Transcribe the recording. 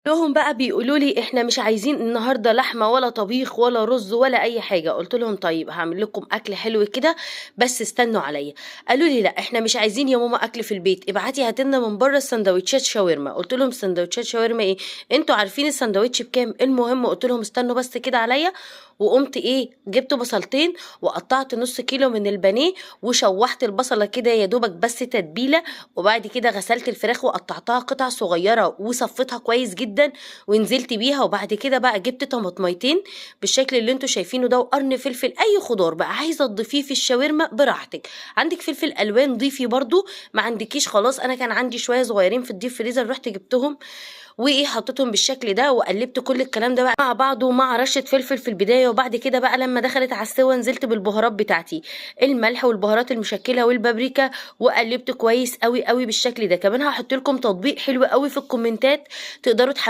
لهم بقى بيقولوا لي احنا مش عايزين النهارده لحمه ولا طبيخ ولا رز ولا اي حاجة. قلت لهم طيب هعمل لكم اكل حلو كده بس استنوا عليا. قالوا لي لا احنا مش عايزين يا ماما اكل في البيت، ابعتي هاتلنا من بره سندوتشات شاورما. قلت لهم سندوتشات شاورما ايه؟ انتوا عارفين السندوتش بكام؟ المهم قلت لهم استنوا بس كده عليا، وقمت ايه، جبت بصلتين وقطعت نص كيلو من البانيه وشوحت البصله كده يا دوبك بس تتبيله، وبعد كده غسلت الفراخ وقطعتها قطع صغيرة وصفيتها كويس جدا ونزلت بيها. وبعد كده بقى جبت طماطميتين بالشكل اللي انتوا شايفينه ده، وقرن فلفل، اي خضار بقى عايزه تضيفيه في الشاورما براحتك، عندك فلفل الوان ضيفي برضو، ما عندكيش خلاص. انا كان عندي شوية صغيرين في ال deep freezer رحت جبتهم وايه حطيتهم بالشكل ده، وقلبت كل الكلام ده بقى مع بعضه مع رشه فلفل في البداية. وبعد كده بقى لما دخلت على السوا نزلت بالبهارات بتاعتي، الملح والبهارات المشكلة والبابريكا، وقلبت كويس قوي قوي بالشكل ده. كمان هحط لكم تطبيق حلو قوي في الكومنتات تقدروا تحملوه.